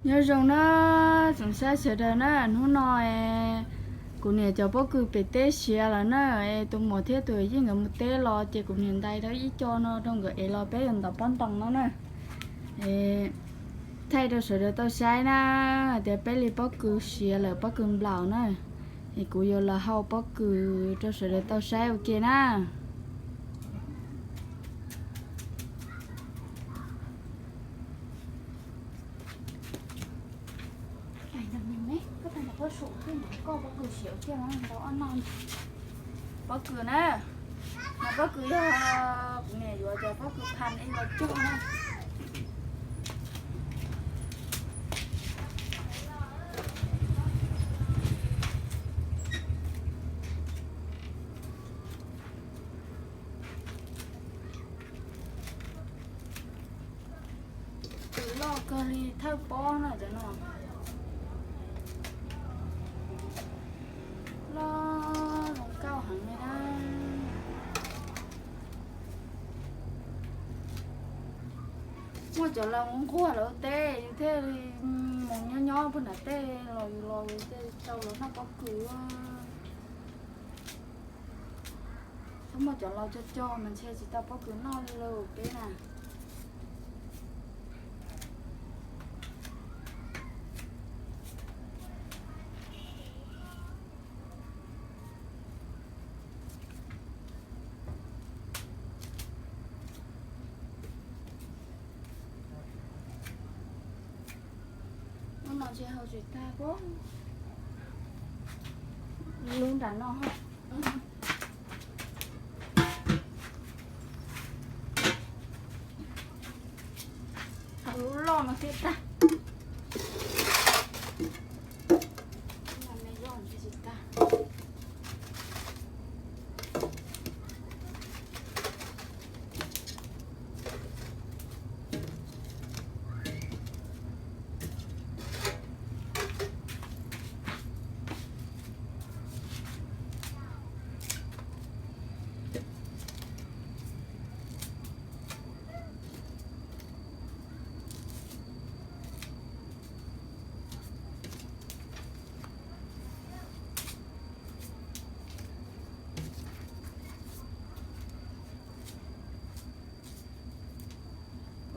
Nyob zoo na, tsoom saib sawv daws na, hnub no kuv niam cov pob kws pem teb siav lawm na, es tus muam thiab tus yij nkawd mus teb los ces kuv niam ntais rau ib co no rau nkawd ev los peb yuav ntov pob ntoos no na. Thaij rau sawv daws tau saib na, tias peb li pob kws siav lawm pob kws nplaum na, es kuv yuav los hau pob kws rau sawv daws tau saib ua ke na. Pob kws na, no pob kws yog kuv niam yuav cov pob kws phan ib los cog na. Kws loj kawg li thawj pob na cov no. Loj zoo nkauj heev li na. Muaj cov laus nquag lawv teb yus thiaj li mus nyob nyob puag nram tej los yus los yus thiaj tau los noj pob kws. Txhob muaj cov laus cog cog mas ntshe tsis tau pob kws noj li lawm peb na. Hnub no ntshe hau tsis tag pob, lub nram no. Hau lub loj no thiaj tag. Lub me loj ntshe tsis tag.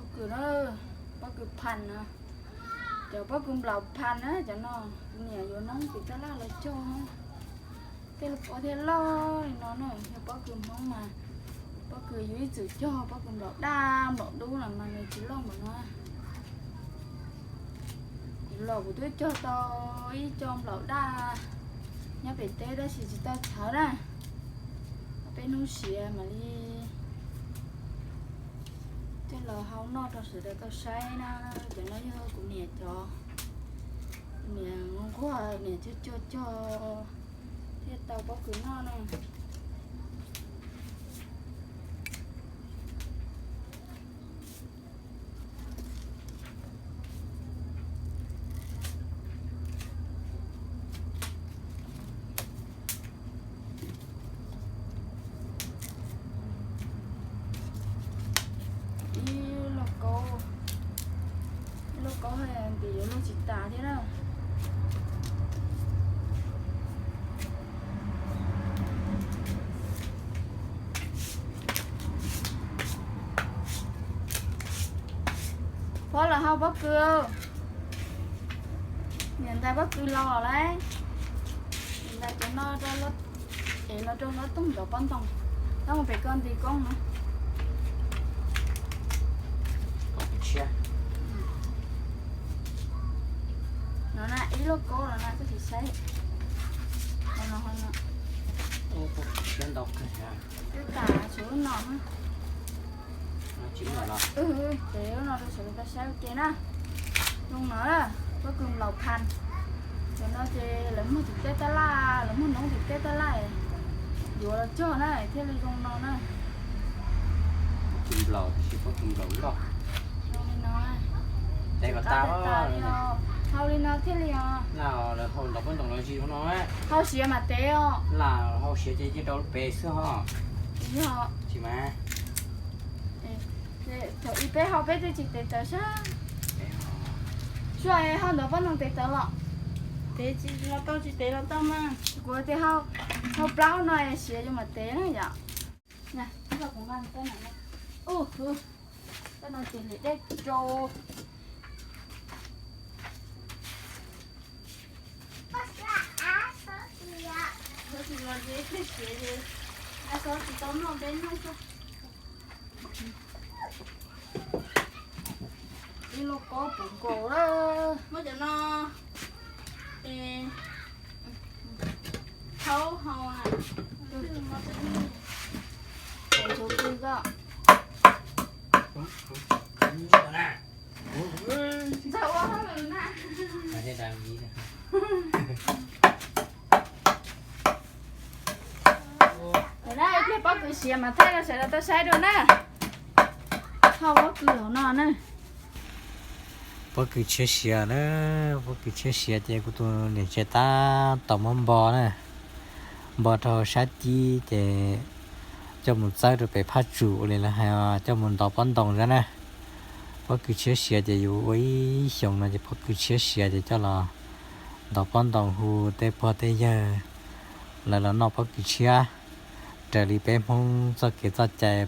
Pob kws na, pob kws phan na, cov pob kws nplaum phan na cov no, kuv niam yuav noob tim tab laj los cog. Tej lub pob thiaj loj li no na, yog pob kws Hmoob mas, pob kws yus ib txwm cog pob kws nplaum daj nplaum dub los mas nws tsis loj npaum no. Kuv los kuv twb cog tau ib co nplaum daj nyob pem teb tab sis tsis tau txhawv na. Peb hnub siav mam li coj los hau noj rau sawv daws tau saib na. Cov no yog kuv niam cov, kuv niam nquag niam cog cog cog thiaj tau pob kws noj na. Ib lauj kaub, ib lauj kaub ntim yuav luag tsis tas thiab na. Phob los hau pob kws. Niam ntais pob kws los lawm. Niam ntais cov no es los rau hlob Tooj cov pob ntoos. Tab mus pem koj nti koob no. No na ib lauj kaub no na koj tsis saib. Twb tas tshuav lub no. Ces lub no rau sawv daws tau saib ua ke na. Zoo no na, pob kws nplaum phan. Cov no ces lawv muag tim tej tab laj, lawv muag noob tim tej tab laj, yuav los cog na thiaj li zoo no na. Pob kws nplaum tab sis pob kws nplaum loj. Zoo li no. Tes kom tas li os. Hau li no thiaj li os. Lawv hau ntov pob ntoos los zis zoo no. Hau siav mas tev os. Lam hau siav ces cia rau lub pem xwb ho. Tsis mas. Thaum ub peb hau peb twb tsis tev tawv sab. Suav, hau ntov pob ntoo tev tawv los? Tev tsis los tau, tsis tev los tau mas. Kuv tias hau, hau plaub no siav yus mam tev na yom. Ub, tej no ces hliv dej rau. Tsis los ces ib pliag siav ces a tsis tau noj peb noj xwb. Ib lub kob puv nkaus lawm. Muab cov no es thaub hau. Ntsuv pw koj. Ntxawg ua hauj lwm na. Ib pliag pob kws siav mas thaij rau sawv daws tau saib dua na. Thauj pob kws hauv no na. Pob kws tshiab siav na, pob kws tshiab siav ces kuv tus niam tsev tab tom muab npo na, npo rau sab tib ces coj mus txawb rau pem phaj tsum ua li lawv hais, coj mus ntov pob ntoo xwb na. Pob kws tshiab siav ces yus ua ib xyoos no ces pob kws tshiab siav ces coj los ntov pob ntoo hu tej pog tej yawg lawv los noj pob kws tshiab, raws li peb Hmoob txoj kev txoj cai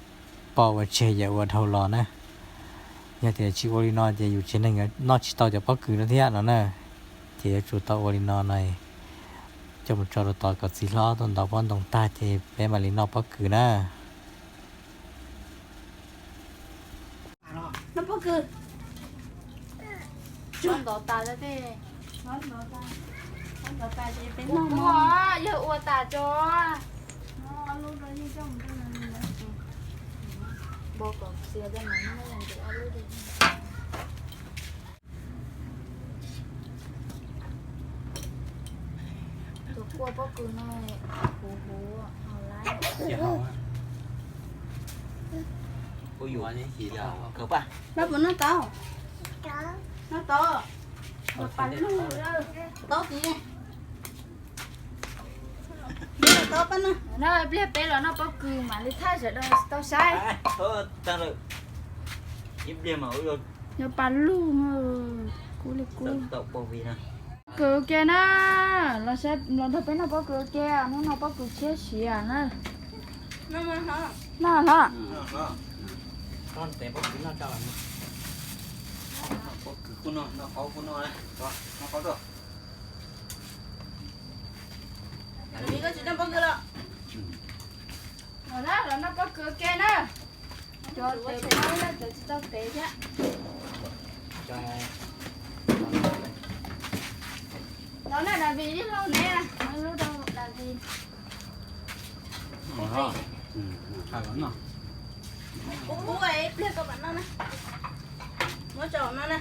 poj ua tseg yawm ua dhau los na. Yog tias tsis ua li no ces yus tsev neeg noj tsis tau cov pob kws no thiab no na. Ces yuav tsum tau ua li no no, coj mus tso rau tod kom txiv hlob tuaj ntov pob ntoo tag ces peb mam li noj pob kws na. Noj pob kws. Ntov tas, ntov tas ces peb noj. Ua, yawg ua tas tso. Npau kom txias tej no, ob lub. Tus kua pob kws no huv huv hau lawm. Kawg paj. Noj puas noj tau? Noj tau. Pas lug tau tid. Tau paj no. Pliag peb los noj pob kws mam li thaij sawv daws tau saib. Ib pliag mas yog pas lug, kub li kub. Pob kws ua ke na, los nrog peb noj pob kws ua ke, hnub no pob kws tshiab siav na. Noj hlob. Los na, los noj pob kws ua ke na. Cov tev paub na, cov tsis tau tev thiab. Los na David, ib lub neb, ib lub rau David. Ub, ib pliag koj mam noj na. Muab tso no na.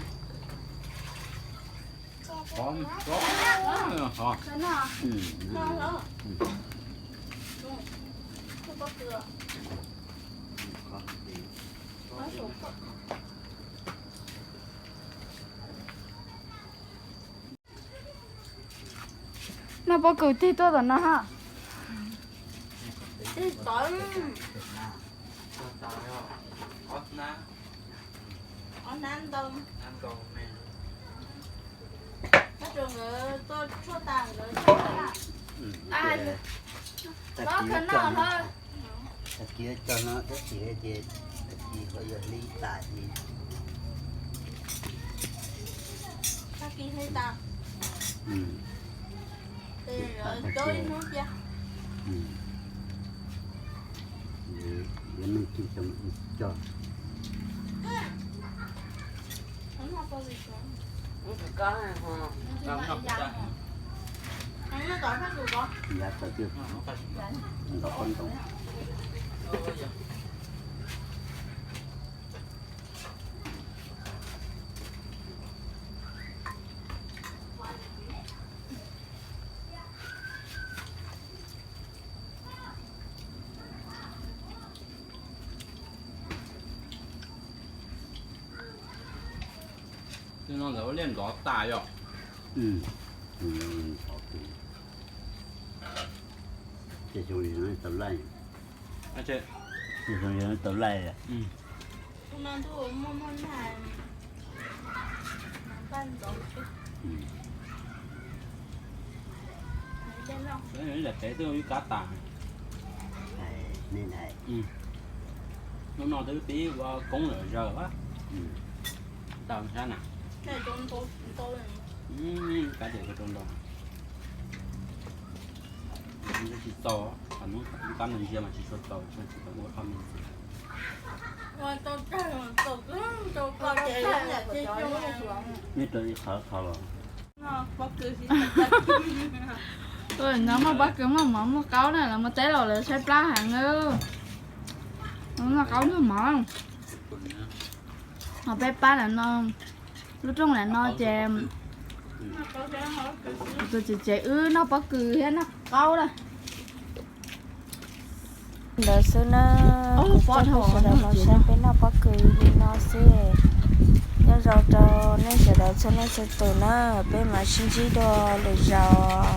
Noj pob kws tig tuaj tom no ha. Tig tod. Ob hnab ntoo. Nab tsuas nkawd tuaj tshuaj tas nkawd tshuaj na. Tag kis cog no tab sis ces tag kis ho yog hli tas ces. Tag kis hli tas. Ces lawv coj ib hnub cia. Yuav neeg cog cog. Yav tawm twg ntov pob ntoo. Tej no lawv ua liaj ntov tas yom? Tej xyoo li no tau laij. Tej xyoo li no tau laij. Tus no ntuj muaj muaj nag. Yam peb twb ib kab tas. Hnub no twb pib ua koob lawm zaws. Tau sab na. Kab tias rau ntau. Tsis txaus, qhov hnub kab no ntsia mas tsis tshua txaus, tsis tau ua qhov me ntsis. Nyob rau ib qhov qhov los. Nov muaj pob kws, muaj mov, muaj qaub na, lawv muaj teb los lawv tshaib plab heev. Noj qaub noj mov. Ho peb pab lawv no, lub rooj lawv no ces tus txiv tsev wb noj pob kws thiab noj qaub lawm. Ntawd xwb na, kuv coj nej sawv daws los saib peb noj pob kws li no xwb. Nyob zoo rau nej sawv daws txhua leej txhua tus na, peb mam sib ntsib dua lwm zaus.